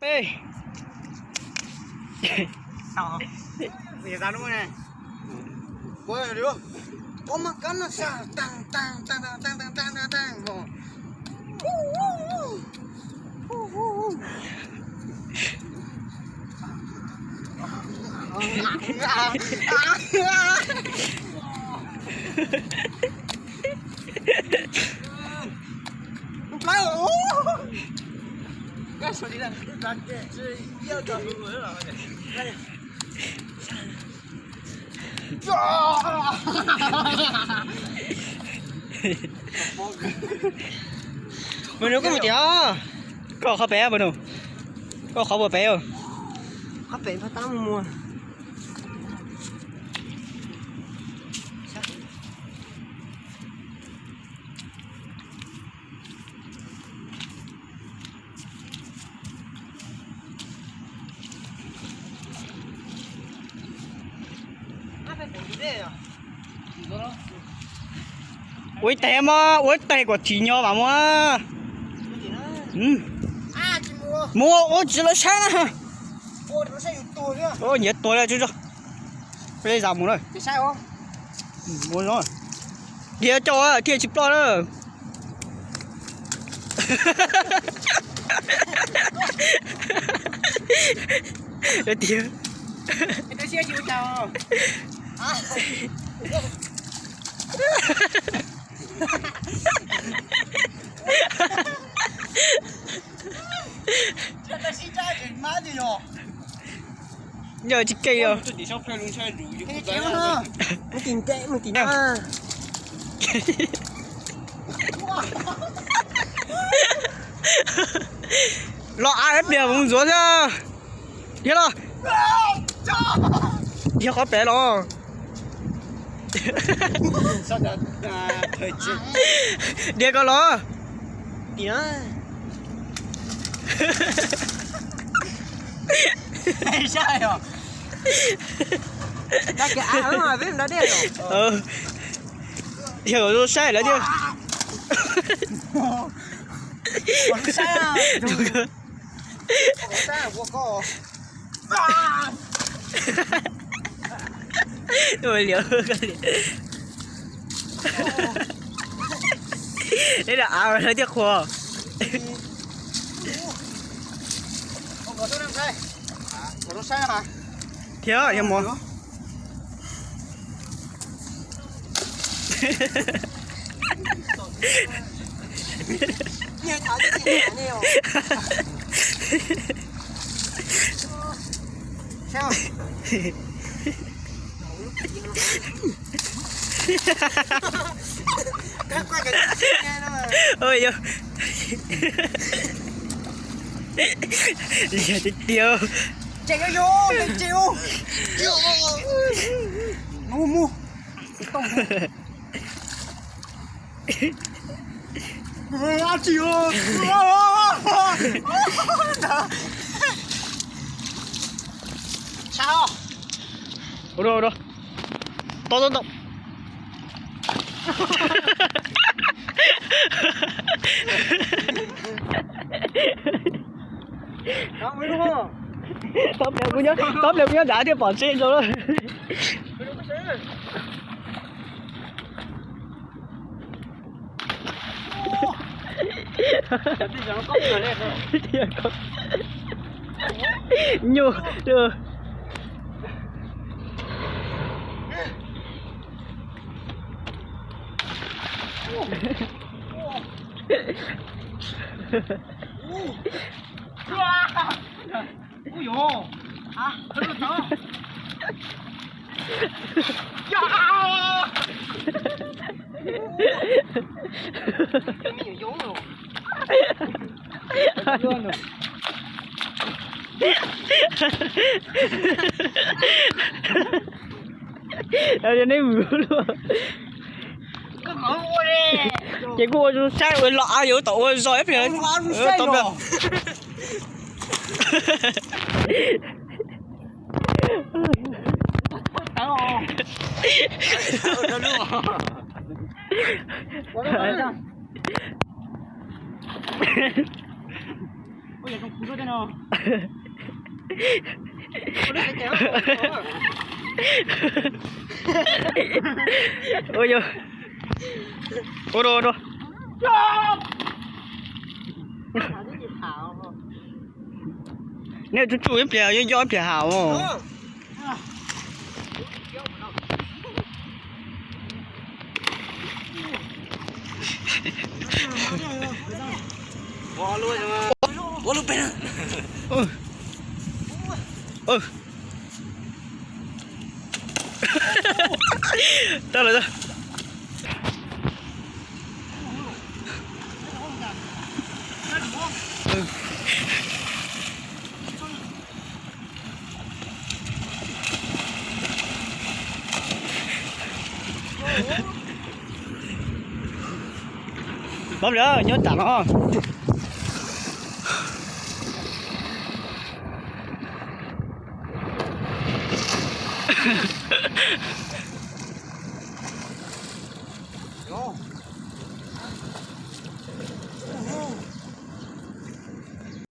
Peb. Ua mas kab no sa tag tag tag tag tag tag tag. Mas nws koj mus tias, koj qhov pem mas nws, koj qhov puas pem? Qhov pem pab tab mus muag. Ua ib tais mog, ua ib tais kom tsim nyog mam mus. Mus ua tsis lawv saib na. Nyiav tuag lawm tso. Peb zam mus na. Mus no. Dhia coj thiaj tsis ploj na. Tiag. Yog tsis keej os. Mus tim nte, mus tim na. Los av ib pliag mus ntxuav thiab. Yog los. Yog qhov pem los. Dhia ko los. Yog zoo saib lawm thiab. Ua liam, neb lam av lawv thiaj qhuas. Thiab yog mus. Oj, yog tiag tiag. Ua rau, ua rau. Tau, tau, tau. Tau pliag kuv nyob, tau pliag kuv nyob nrad thiaj pom seb zoo lawm. Nyuj. Neb mus luaj. Ces kuj ua zoo saib ua los av yuav tom ua zog ib pliag. Tau pliag. Ua yog, ua dua, ua dua. Nej tsuj tsuj ib pliag, yob yob ib pliag has os. Ua lub pem na. Tau lawm. Pab lawm nyob tam no.